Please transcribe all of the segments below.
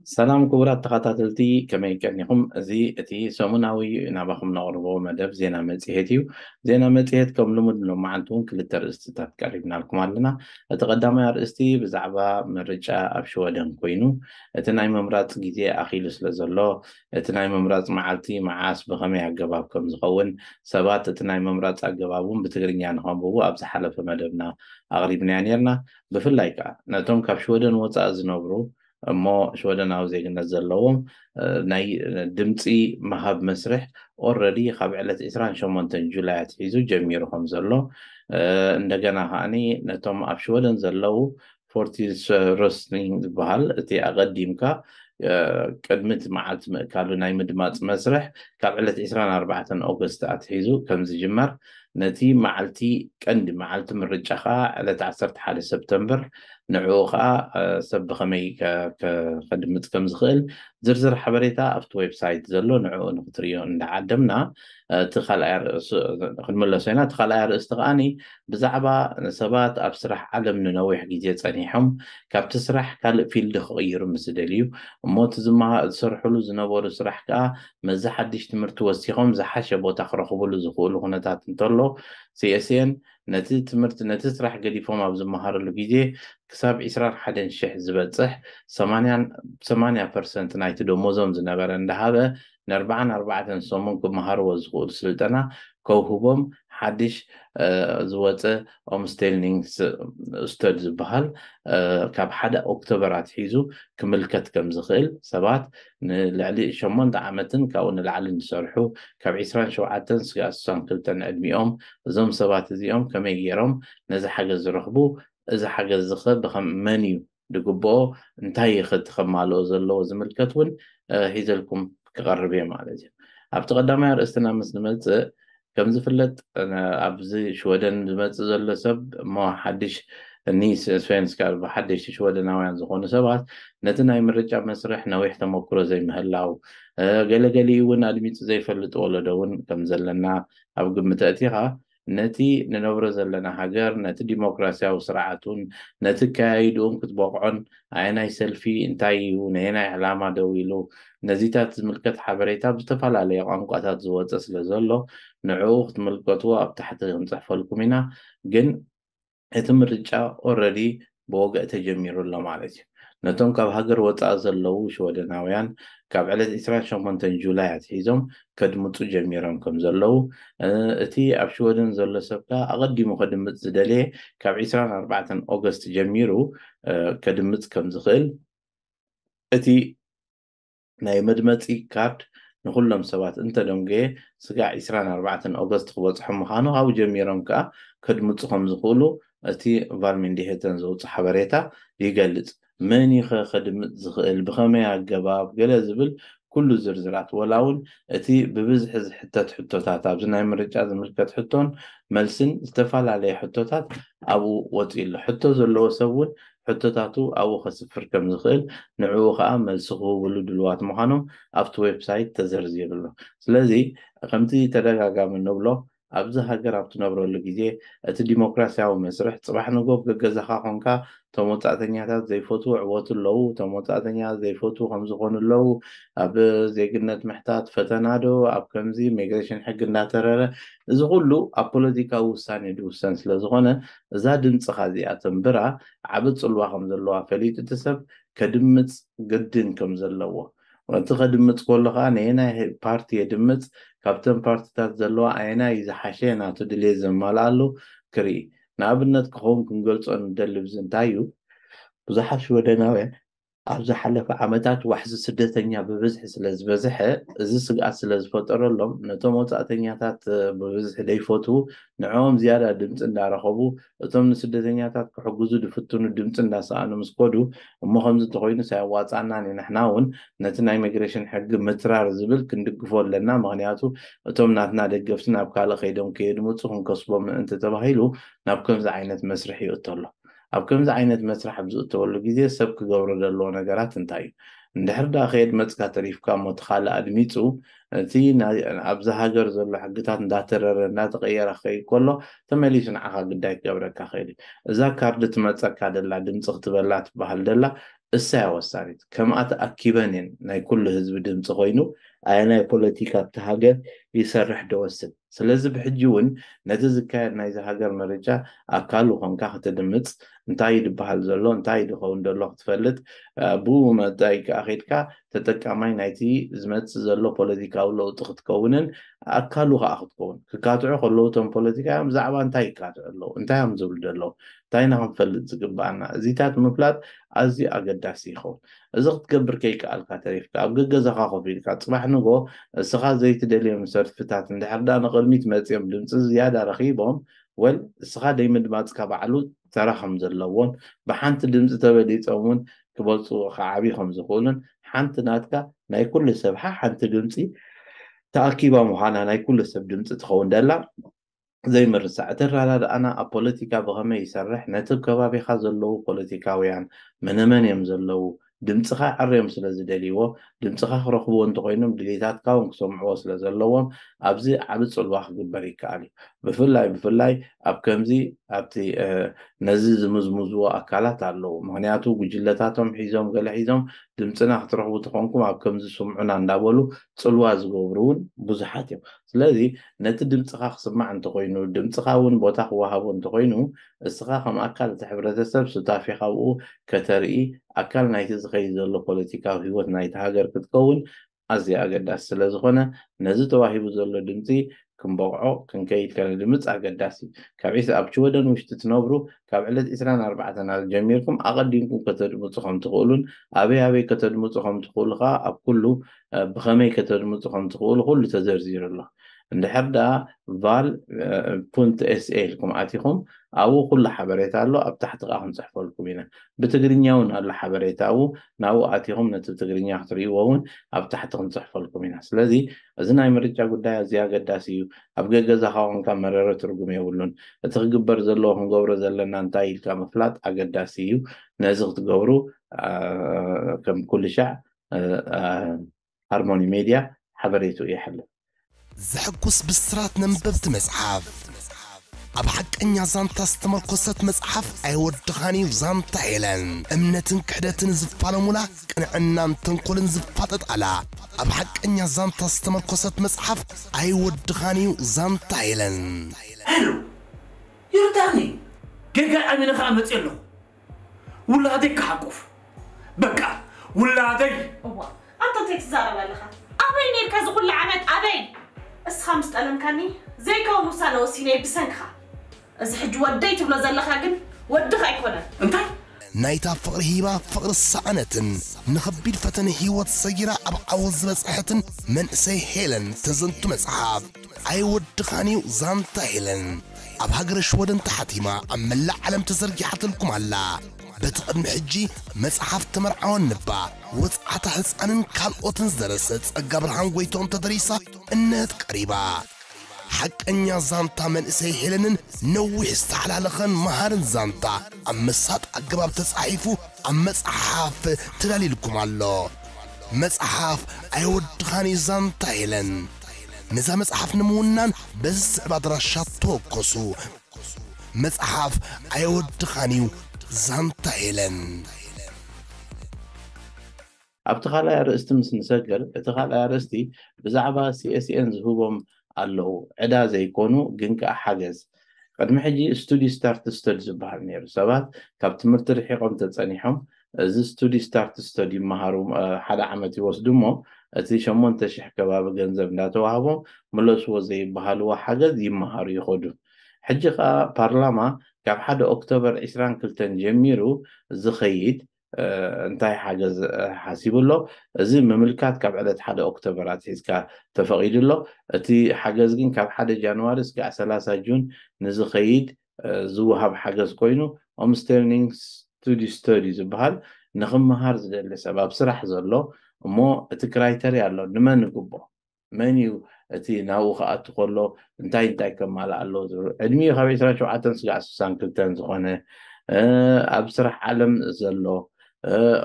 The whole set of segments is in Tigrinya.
ሰላም ክቡራት ተኸታተልቲ፣ ከመይ ቀኒኹም? እዚ እቲ ሰሙናዊ ናባኹም ነቕርቦ መደብ ዜና መጽሔት እዩ። ዜና መጽሔት ከም ልሙድ ሎማዓንቲ እውን ክልተ ርእስትታት ቀሪብናልኩም ኣለና። እቲ ቀዳማይ ኣርእስቲ ብዛዕባ ምርጫ ኣብ ሽወደን ኮይኑ፣ እቲ ናይ ምምራጽ ግዜ ኣኺሉ ስለ ዘሎ፣ እቲ ናይ ምምራጽ መዓልቲ መዓስ ብኸመይ ኣገባብ ከም ዝኸውን፣ ሰባት እቲ ናይ ምምራጽ ኣገባብ እውን ብትግርኛ ንኸንብቡ ኣብ ዝሓለፈ መደብና ኣቕሪብናዮ ነርና። ብፍላይ ከኣ ነቶም ካብ ሽወደን ወጻኢ ዝነብሩ እሞ ሽወደናዊ ዜግነት ዘለዎም ናይ ድምፂ ምሃብ መስርሕ ኦረዲ ካብ ዕለት ዕስራን ሸሞንተን ጁላይ ኣትሒዙ ጀሚሩ ከም ዘሎ፣ እንደገና ከዓኒ ነቶም ኣብ ሽወደን ዘለዉ ፎርቲስ ሮስኒንግ ዝበሃል እቲ ኣቐዲምካ ቅድሚ እቲ መዓልቲ ምእካሉ ናይ ምድማፅ መስርሕ ካብ ዕለት ዕስራን ኣርባዕተን ኦገስት ኣትሒዙ ከም ዝጅመር፣ ነቲ መዓልቲ ቀንዲ መዓልቲ ምርጫ ከዓ ዕለት ዓሰርተ ሓደ ሰፕተምበር፣ ንዕኡ ከዓ ሰብ ብኸመይ ከድምፅ ከም ዝኽእል ዝርዝር ሓበሬታ ኣብቲ ዌብሳይት ዘሎ ንዕኡ ንክትርእዮ እንዳዓደምና፣ እቲ ካልኣይ ክንምለሶ ኢና። እቲ ካልኣይ ኣርእስቲ ከዓኒ ብዛዕባ ሰባት ኣብ ስራሕ ዓለም ንነዊሕ ግዜ ጸኒሖም ካብቲ ስራሕ ካልእ ፊልድ ክቕይሩ ምስ ዝደልዩ፣ እሞ እቲ ዝሰርሕሉ ዝነበሩ ስራሕ ከኣ መዚ ሓድሽ ትምህርቲ ወሲኾም ዝሓሸ ቦታ ክረኽብሉ ዝኽእሉ ኩነታት እንተሎ፣ ሲኤስኤን ነቲ ትምህርቲ ነቲ ስራሕ ገዲፎም ኣብ ዝመሃረሉ ግዜ ክሳብ ዕስራን ሓደን ሽሕ ዝበጽሕ ሰማንያ ፐርሰንት ናይቲ ደሞዞም ዝነበረ እንዳሃበ ንኣርባዓን ኣርባዕተን ሰሙን ክመሃርዎ ዝኽእሉ ስልጠና ከውህቦም ሓድሽ ዝወፀ ኦምስቴልኒንግ ስተድ ዝበሃል ካብ ሓደ ኦክቶበር ኣትሒዙ ክምልከት ከም ዝኽእል ሰባት ንልዕሊ ሸሞንተ ዓመትን ካብኡ ንላዕሊ ዝሰርሑ ካብ ዕስራን ሸውዓተን ስጋብ ስሳን ክልተን ዕድሚኦም እዞም ሰባት እዚኦም ከመይ ገይሮም ነዚ ሓገዝ ዝረኽቡ፣ እዚ ሓገዝ እዚ ኸ ብኸም መን እዩ ዝግብኦ፣ እንታይ እዩ ኸ እቲ ከማልኦ ዘለዎ ዝምልከት እውን ሒዘልኩም ክቐርብ እየ ማለት እዩ። ኣብቲ ቀዳማይ ኣርእስትና ምስ ንመፅእ ከም ዝፍለጥ ኣብዚ ሽወደን ዝመፅእ ዘሎ ሰብ እሞ ሓድሽ ኒ ስዌንስካ ብሓደሽቲ ሽወደናውያን ዝኾኑ ሰባት ነቲ ናይ ምርጫ መስርሕ ነዊሕ ተመክሮ ዘይምህላው ገለገሊኡ እውን ኣድሚፁ ዘይፈልጥ ወለዶ እውን ከም ዘለና ኣብ ግምት ኣእቲኻ ነቲ ንነብሮ ዘለና ሃገር ነቲ ዲሞክራሲያዊ ስርዓቱን ነቲ ከያይድኡን ክትበቕዖን ኣየናይ ሰልፊ እንታይ እዩ ነየናይ ዕላማ ደው ኢሉ ነዚታት ዝምልከት ሓበሬታ ብዝተፈላለየ ቋንቋታት ዝወፀ ስለ ዘሎ ንዕኡ ክትምልከትዎ ኣብ ታሕቲ ክንፅሕፈልኩም ኢና። ግን እቲ ምርጫ ኦረዲ ብወግዒ ተጀሚሩ ኣሎ ማለት እዩ። ነቶም ካብ ሃገር ወፃኢ ዘለዉ ሽወደናውያን ካብ ዕለት ዕስራን ሸሞንተን ጁላይ ኣትሒዞም ከድምፁ ጀሚሮም ከም ዘለዉ እቲ ኣብ ሽወደን ዘሎ ሰብ ከዓ ኣቐዲሙ ከድምፅ ዝደለየ ካብ ዕስራን ኣርባዕተን ኦገስት ጀሚሩ ከድምፅ ከም ዝኽእል እቲ ናይ መድመፂ ካርድ ንኩሎም ሰባት እንተደንጎየ ስጋዕ ዕስራን ኣርባዕተን ኦገስት ክበፅሖም ምዃኑ ካብኡ ጀሚሮም ከዓ ከድምፁ ከም ዝኽእሉ እቲ ቫልሚንዲሄተን ዘውፅእ ሓበሬታ ይገልፅ። መን እዩ ከ ከድምፅ ዝኽእል ብኸመይ ኣገባብ ገለ ዝብል ኩሉ ዝርዝራት ወላ እውን እቲ ብብዝሒ ዝሕተት ሕቶታት ኣብዚ ናይ ምርጫ ዝምልከት ሕቶን መልስን ዝተፈላለየ ሕቶታት ኣብኡ ወፂኡ ኣሎ። ሕቶ ዘለዎ ሰብ እውን ሕቶታቱ ኣብኡ ከስፍር ከም ዝኽእል ንዕኡ ከዓ መልሲ ክህብሉ ድልዋት ምዃኖም ኣብቲ ዌብሳይት ተዘርዚሩ ኣሎ። ስለዚ ከምቲ ተደጋጋሚ ንብሎ ኣብዚ ሃገር ኣብ ትነብረሉ ግዜ እቲ ዲሞክራሲያዊ መስርሕ ፅባሕ ንጎ ገገዛኻ ኮንካ እቶም ወፃእተኛታት ዘይፈትዉ ዕወቱ ኣለዉ፣ እቶም ወፃእተኛ ዘይፈትዉ ከም ዝኾኑ ኣለዉ፣ ኣብ ዜግነት ምሕታት ፈተና ዶ ኣብ ከምዚ ሚግሬሽን ሕጊ እንዳተረረ እዚ ኩሉ ኣብ ፖለቲካዊ ውሳኔ ዝውሰን ስለ ዝኾነ እዛ ድምፅኻ እዚኣ ተንብራ ዓቢ ፅልዋ ከም ዘለዋ ፈሊጡ እቲ ሰብ ከድምፅ ግድን ከም ዘለዎ እቲ ከድምፅ ከሎ ከዓ ነየናይ ፓርቲ የድምፅ ካብተን ፓርቲታት ዘለዋ ኣየናይ ዝሓሸ ናቱ ድሌት ዘማልኣሉ ክርኢ ንኣብነት ክኸውን ክንገልፆ ንደሊ ብዚ እንታይ እዩ ብዙሓት ሽወደናውያን ኣብ ዝሓለፈ ዓመታት ዋሕዚ ስደተኛ ብብዝሒ ስለ ዝበዝሐ እዚ ስግኣት ስለ ዝፈጠረሎም ነቶም ወፃእተኛታት ብብዝሒ ደይፈትዉ ንዕኦም ዝያዳ ድምፂ እንዳረኸቡ እቶም ንስደተኛታት ክሕግዙ ዝፍትኑ ድምፂ እንዳሰኣኑ ምስ ከዱ እሞ ከምዚ እንተኮይኑስ ኣየዋፃእናን እዩ ንሕና እውን ነቲ ናይ ኢሚግሬሽን ሕጊ ምትራር ዝብል ክንድግፎ ኣለና ምክንያቱ እቶም ናትና ደገፍቲ ናብ ካልእ ከይዶም ከየድምፁ ክንከስቦም ምእንቲ ተባሂሉ ናብ ከምዚ ዓይነት መስርሕ ይእቶ ኣሎ። ኣብ ከምዚ ዓይነት መስርሕ ኣብ ዝእተወሉ ግዜ ሰብ ክገብሮ ዘለዎ ነገራት እንታይ እዩ? እንድሕር ደኣ ከየድመፅካ ተሪፍካ እሞ እቲ ካልእ ኣድሚፁ እቲ ኣብዛ ሃገር ዘሎ ሕግታት እንዳተረረ እንዳተቀየረ ክኸይድ ከሎ ተመሊሱ ንዓኻ ግዳይ ክገብረካ ክእል እዩ። እዛ ካርድ ትመፀካ ደላ ድምፂ ክትበላ ትበሃል ደላ እሳ እያ ወሳኒት። ከምኣ ተኣኪበን እየን ናይ ኩሉ ህዝቢ ድምፂ ኮይኑ ኣየናይ ፖለቲካ ኣብቲ ሃገር ይሰርሕ ደወስን። ስለዚ ብሕጂ እውን ነቲ ዝካየድ ናይዚ ሃገር ምርጫ ኣካሉ ኮንካ ክትድምፅ፣ እንታይ ድበሃል ዘሎ፣ እንታይ ድኸውን ዘሎ ክትፈልጥ፣ ብኡ መጣይ ከዓ ኬድካ ተጠቃማይ ናይቲ ዝመፅእ ዘሎ ፖለቲካዊ ለውጢ ክትከውንን ኣካሉ ከዓ ክትከውን። ክካትዑ ከለዉ እቶም ፖለቲካውያን ብዛዕባ እንታይ ይካትዑ ኣለዉ፣ እንታይ እዮም ዝብሉ ዘለዉ፣ እንታይ ኢና ክንፈልጥ ዝግባኣና፣ እዚታት ምፍላጥ ኣዝዩ ኣገዳሲ ይኸውን። እዚ ክትገብር ከይከኣልካ ተሪፍካ ኣብ ገገዛኻ ኮፍ ኢልካ ፅባሕ ንጎ እስኻ ዘይትደልዮም ሰልፍታት እንድሕር ዳ ንቕድሚት መፅዮም ድምፂ ዝያዳ ረኺቦም፣ ወል እስኻ ደይምድማፅካ ባዕሉ ተራ ከም ዘለዎን ብሓንቲ ድምፂ ተበሊፆም እውን ክበልፁ ክዓብዩ ከም ዝኽእሉን ሓንቲ ናትካ ናይ ኩሉ ሰብ ሓንቲ ድምፂ ተኣኪባ ምዃና ናይ ኩሉ ሰብ ድምፂ ትኸውን ደላ ዘይምርሳዕ። እቲ ኣረዳድኣና ኣብ ፖለቲካ ብኸመይ ይሰርሕ፣ ነቲ ከባቢኻ ዘለዉ ፖለቲካውያን መነመን እዮም ዘለዉ፣ ድምፅኻ ዓርዮም ስለ ዝደልይዎ፣ ድምፅኻ ክረኽብዎ እንተኾይኖም ድሌታትካ እውን ክሰምዕዎ ስለ ዘለዎም ኣብዚ ዓቢ ፅልዋ ክግበር ይከኣል እዩ። ብፍላይ ብፍላይ ኣብ ከምዚ ኣብቲ ነዚ ዝምዝምዝዎ ኣካላት ኣለዉ። ምክንያቱ ጉጅለታቶም ሒዞም ገለ ሒዞም ድምፅና ክትረኽቡ ተኾንኩም ኣብ ከምዚ ስምዑና እንዳበሉ ፅልዋ ዝገብሩ እውን ብዙሓት እዮም። ስለዚ ነቲ ድምፅኻ ክስማዕ እንተኾይኑ፣ ድምፅኻ እውን ቦታ ክወሃቦ እንተኾይኑ፣ እስኻ ከም ኣካል እቲ ሕብረተሰብ ሱታፌኻ ኣብኡ ከተርኢ፣ ኣካል ናይቲ ዝኸይድ ዘሎ ፖለቲካዊ ህይወት ናይቲ ሃገር ክትከውን ኣዝዩ ኣገዳሲ ስለ ዝኾነ፣ ነዚ ተዋሂቡ ዘሎ ድምፂ ክንበቕዖ ክንከይድ ከነድምፅ ኣገዳሲ እዩ። ካብ ዒስ ኣብ ሽወደን ውሽጢ ትነብሩ ካብ ዕለት ዕስራን ኣርባዕተን ጀሚርኩም ኣቐዲምኩም ከተድምፁ ከም ትኽእሉን ኣበይ ኣበይ ከተድምፁ ከም ትኽእሉ ከዓ ኣብ ኩሉ ብኸመይ ከተድምፁ ከም ትኽእሉ ኩሉ ተዘርዚሩ ኣሎ። እንድሕር ደኣ val punkt se ኢልኩም ኣቲኹም ኣብኡ ኩሉ ሓበሬታ ኣሎ። ኣብ ታሕቲ ከዓ ክንፅሕፈልኩም ኢና። ብትግርኛ እውን ኣሎ ሓበሬታ ኣብኡ፣ ናብኡ ኣቲኹም ነቲ ብትግርኛ ክትርእይዎ እውን ኣብ ታሕቲ ክንፅሕፈልኩም ኢና። ስለዚ እዚ ናይ ምርጫ ጉዳይ ኣዝዩ ኣገዳሲ እዩ። ኣብ ገገዛኻ ኮንካ መረረ ትርጉም የብሉን። እቲ ክግበር ዘለዎ ክንገብሮ ዘለና እንታይ ኢልካ ምፍላጥ ኣገዳሲ እዩ። ነዚ ክትገብሩ ከም ኩሉ ሻዕ ሃርሞኒ ሜድያ ሓበሬቱ የሕልፍ። ዘሐጉስ ብስራት ነንበብቲ መጽሓፍ ኣብ ሓቀኛ ዛንታ ዝተመርኮሰት መጽሓፍ ኣይወድኻን እዩ ዛንታ ሄለን። እምነትን ክሕደትን ዝፋለሙላ፣ ቅንዕናን ተንኮልን ዝፋጠጣላ ኣብ ሓቀኛ ዛንታ ዝተመርኮሰት መጽሓፍ ኣይወድኻን እዩ ዛንታ ሄለን። ሄሎ ዮርዳኒ፣ ጌጋ ኣሚነ ከኣ መጽእ ኣለኹ። ውላደይ ክሓቁፍ በቃ ውላደይ። እዋ ኣንታ እንታይ ትዛረብ ኣለኻ? ኣበይ ነርካ እዚ ኩሉ ዓመት ኣበይ? እስኻ ምስ ጠለምካኒ ዘይከውን ውሳነ ወሲነ ብሰንክኻ። እዚ ሕጂ ወደይ ትብሎ ዘለኻ ግን ወድኻ ኣይኮነን። እንታይ? ናይታ ፍቕሪ ሂባ ፍቕሪ ዝሰኣነትን ንኸቢድ ፈተነ ህይወት ሰጊራ ኣብ ዓወት ዝበጽሐትን መንእሰይ ሄለን ተዘንቱ መጽሓፍ ኣይወድኻን እዩ ዛንታ ሄለን ኣብ ሃገረ ሽወደን ተሓቲማ ኣብ መላእ ዓለም ተዘርጊሓትልኩም ኣላ። በቲ ቅድሚ ሕጂ መጽሓፍ ተመርዓወን ንባ ወጽዓታ ህፃንን ካልኦትን ዝደረሰ ጸጋ ብርሃን ጎይትኦም ተደሪሳ እነህት ቀሪባ። ሓቀኛ ዛንታ መንእሰይ ሄለንን ነዊሕ ዝተሓላለኸን መሃርን ዛንታ ኣብ መሳጥ ኣገባብ ተጻሒፉ ኣብ መጽሓፍ ተዳሊልኩም ኣሎ። መጽሓፍ ኣይወድኻን እዩ ዛንታ ሄለን። ነዛ መጽሓፍ ንምውናን በዚ ዝስዕብ ኣድራሻ ተወከሱ። መጽሓፍ ኣይወድኻን እዩ ዛንታ ሄለን። ኣብቲ ካልኣይ ኣርእስቲ ምስ ንሰግር፣ እቲ ካልኣይ ኣርእስቲ ብዛዕባ CSN ዝህቦም ኣለዉ፣ ዕዳ ዘይኮኑ ግን ከኣ ሓገዝ። ቅድሚ ሕጂ ስቱዲ ስታርት ስተዲ ዝበሃል ነይሩ። ሰባት ካብ ትምህርቲ ርሒቖም ተጸኒሖም፣ እዚ ስቱዲ ስታርት ስተዲ ይመሃሩ፣ ሓደ ዓመት ይወስዱ እሞ እቲ ሸሞንተ ሽሕ ከባቢ ገንዘብ እንዳተዋህቦም ምለስዎ ዘይበሃልዎ ሓገዝ ይመሃሩ ይኸዱ። ሕጂ ከኣ ፓርላማ ካብ ሓደ ኦክቶበር ዕስራን ክልተን ጀሚሩ ዝኸይድ እንታይ ሓገዝ ሓሲቡ ኣሎ? እዚ ምምልካት ካብ ዕለት ሓደ ኦክቶበር ኣትሒዝካ ተፈቒዱ ኣሎ። እቲ ሓገዝ ግን ካብ ሓደ ጃንዋሪ እስካዕ ሰላሳ ጁን ንዝኸይድ ዝወሃብ ሓገዝ ኮይኑ ኦምስተርኒንግ ስቱዲ ስተዲ ዝበሃል ንኽመሃር ዝደሊ ሰብ ኣብ ስራሕ ዘሎ እሞ እቲ ክራይተርያ ኣሎ ንመን ይግቦ መን እዩ እቲ ናብኡ ክኣቱ ከሎ እንታይ እንታይ ከማልእ ኣለዎ ዝብሉ ዕድሚኡ ካብ ዕስራን ሸውዓተን ስጋዕ ስሳን ክልተን ዝኾነ ኣብ ስራሕ ዓለም ዘሎ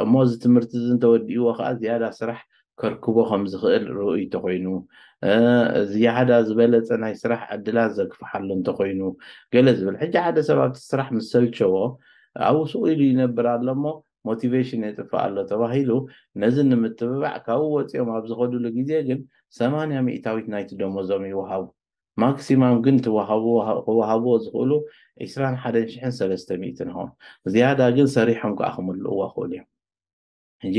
እሞ እዚ ትምህርቲ እዚ እንተወዲእዎ ከዓ ዝያዳ ስራሕ ከርክቦ ከም ዝኽእል ርኡይ ተኮይኑ ዝያዳ ዝበለፀ ናይ ስራሕ ዕድላት ዘግፍሓሉ እንተኮይኑ ገለ ዝብል ሕጂ ሓደ ሰብ ኣብቲ ስራሕ ምስ ሰልቸዎ ኣብኡ ስቕ ኢሉ ይነብር ኣሎ እሞ ሞቲቬሽን የጥፍእ ኣሎ ተባሂሉ፣ ነዚ ንምትብባዕ ካብኡ ወፂኦም ኣብ ዝኸዱሉ ግዜ ግን ሰማንያ ሚእታዊት ናይቲ ደሞዞም ይወሃቡ። ማክሲማም ግን ክወሃብዎ ዝኽእሉ ዕስራን ሓደን ሽሕን ሰለስተ ሚእትን ይኸውን። ዝያዳ ግን ሰሪሖም ከዓ ክምልእዋ ክእሉ እዮም። ሕጂ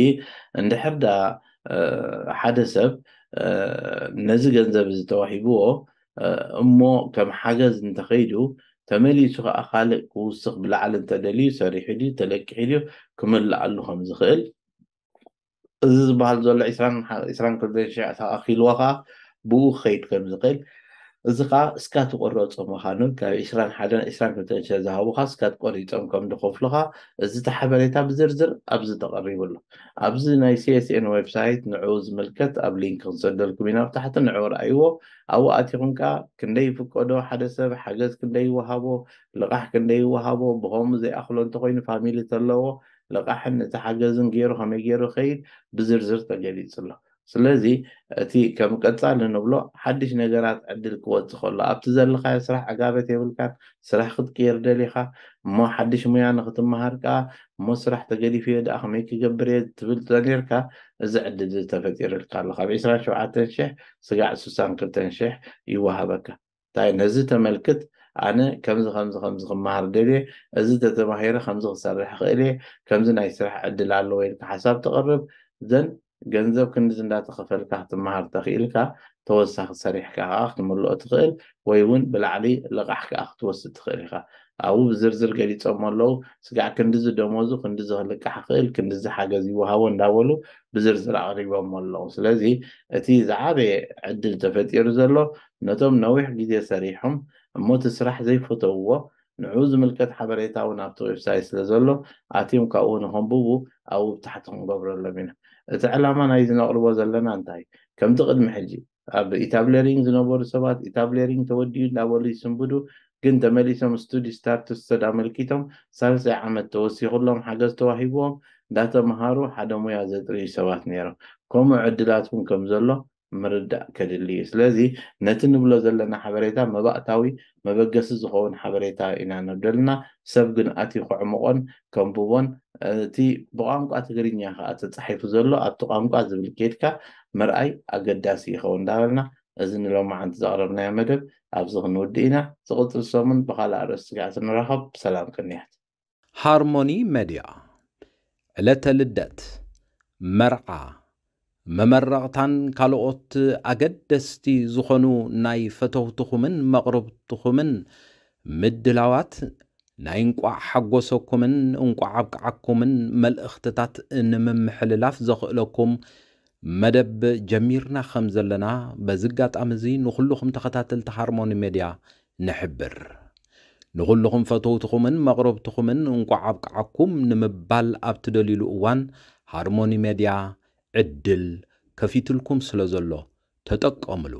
እንድሕር ዳ ሓደ ሰብ ነዚ ገንዘብ እዚ ተዋሂብዎ እሞ ከም ሓገዝ እንተኸይዱ፣ ተመሊሱ ከዓ ካልእ ክውስኽ ብላዕሊ እንተደልዩ፣ ሰሪሑ ድዩ ተለቂሑ ድዩ ክምልኣሉ ከም ዝኽእል፣ እዚ ዝበሃል ዘሎ ዕስራን ክልተን ሽሕ ተኣኪልዎ ከዓ ብኡ ክኸይድ ከም ዝኽእል፣ እዚ ከዓ እስካ ትቆረፆ ምዃኑን ካብ ዕስራን ሓደን ዕስራን ክልተን ሽሕ ዝሃቡካ እስካ ትቆሪፆም ከም ዝኸፍሉካ፣ እዚ እቲ ሓበሬታ ብዝርዝር ኣብዚ ተቐሪቡ ኣሎ። ኣብዚ ናይ ሲ ኤስ ኤን ዌብሳይት ንዕኡ ዝምልከት ኣብ ሊንክ ክንሰደልኩም ኢና ኣብ ታሕቲ፣ ንዕኡ ረኣይዎ። ኣብኡ ኣቲኹም ከዓ ክንደይ ይፍቀዶ፣ ሓደ ሰብ ሓገዝ ክንደይ ይወሃቦ፣ ልቓሕ ክንደይ ይወሃቦ፣ ብኸምኡ ዘይኣኽሎ እንተኮይኑ ፋሚሊ ተለዎ ልቓሕን እቲ ሓገዝን ገይሩ ከመይ ገይሩ ከይድ ብዝርዝር ተገሊፁ ኣሎ። ስለዚ እቲ ከም ቀፃሊ ንብሎ ሓድሽ ነገራት ዕድል ክወፅእ ከሎ ኣብቲ ዘለኻዮ ስራሕ ዕጋበት የብልካን፣ ስራሕ ክትቅየር ደሊኻ እሞ ሓድሽ ሙያ ንክትመሃር ከዓ እሞ ስራሕ ተገዲፍዮ ደኣ ከመይ ክገብር እየ ትብል ተኔርካ፣ እዚ ዕድል እዚ ተፈጢሩልካ ኣሎ። ካብ ዕስራን ሸውዓተን ሽሕ ስጋዕ ስሳን ክልተን ሽሕ ይወሃበካ። እንታይ ነዚ ተመልክት፣ ኣነ ከምዚ ከምዚ ከምዚ ክመሃር ደልየ፣ እዚ ተተማሂረ ከምዚ ክሰርሕ ክእል እየ፣ ከምዚ ናይ ስራሕ ዕድል ኣለዎ ኢልካ ሓሳብ ተቕርብ። ዘን ገንዘብ ክንድዚ እንዳተኸፈልካ ክትመሃር ተኽኢልካ፣ ተወሳኺ ሰሪሕካ ከዓ ክትምልኦ ትኽእል፣ ወይ እውን ብላዕሊ ልቓሕ ከዓ ክትወስድ ትኽእል ኢኻ። ኣብኡ ብዝርዝር ገሊፆሞ ኣለዉ። ስጋዕ ክንድዚ ደሞዙ ክንድዚ ክልቃሕ ክእል፣ ክንድዚ ሓገዝ ይወሃቦ እንዳበሉ ብዝርዝር ኣቕሪቦሞ ኣለዉ። ስለዚ እቲ ዝዓበየ ዕድል ተፈጢሩ ዘሎ ነቶም ነዊሕ ግዜ ሰሪሖም እሞ እቲ ስራሕ ዘይፈተውዎ፣ ንዕኡ ዝምልከት ሓበሬታ እውን ኣብቲ ዌብሳይት ስለ ዘሎ ኣትዮም ካብኡ ንኸንብቡ ኣብኡ ብታሕቲ ክንገብረሎም ኢና። እቲ ዕላማ ናይዚ ነቕርቦ ዘለና እንታይ? ከምቲ ቅድሚ ሕጂ ኣብ ኢታብሌሪንግ ዝነበሩ ሰባት ኢታብሌሪንግ ተወዲኡ እንዳበሉ ይስንብዱ፣ ግን ተመሊሶም ስቱዲ ስታርት ስተድ ኣመልኪቶም ሳልሳይ ዓመት ተወሲኹሎም ሓገዝ ተዋሂብዎም እንዳተምሃሩ ሓደ ሙያ ዘጥርዩ ሰባት ነይሮም። ከምኡ ዕድላት እውን ከም ዘሎ ምርዳእ ከድሊ እዩ። ስለዚ ነቲ ንብሎ ዘለና ሓበሬታ መባእታዊ መበገሲ ዝኸውን ሓበሬታ ኢና ነብደልና። ሰብ ግን ኣትዩ ክዕምቆን ከንብቦን፣ እቲ ብቋንቋ ትግርኛ ከዓ ተፃሒፉ ዘሎ ኣብቲ ቋንቋ ዝብል ኬድካ ምርኣይ ኣገዳሲ ይኸውን እንዳበልና፣ እዚ ንሎማዓንቲ ዘቕረብናዮ መደብ ኣብዚ ክንውድእ ኢና። ዝቕፅል ሰሙን ብኻልእ ኣርእስቲ ከዓ ትንራኸብ። ሰላም ቅንያት። ሃርሞኒ መድያ ዕለተ ልደት፣ መርዓ፣ መመረቕታን ካልኦት ኣገደስቲ ዝኾኑ ናይ ፈተውትኹምን መቕርብትኹምን ምድላዋት ናይ እንቋዕ ሓጎሰኩምን እንቋዕ ኣብቅዓኩምን መልእኽትታት ንምምሕልላፍ ዘኽእለኩም መደብ ጀሚርና ከም ዘለና በዚ ኣጋጣሚ እዚ ንኹልኹም ተኸታተልቲ ሃርሞኒ ሜድያ ንሕብር። ንኹልኹም ፈተውትኹምን መቕረብትኹምን እንቋዕ ኣብቅዓኩም ንምባል ኣብ ትደልዩሉ እዋን ሃርሞኒ ሜድያ ዕድል ከፊትልኩም ስለ ዘሎ ተጠቀምሉ።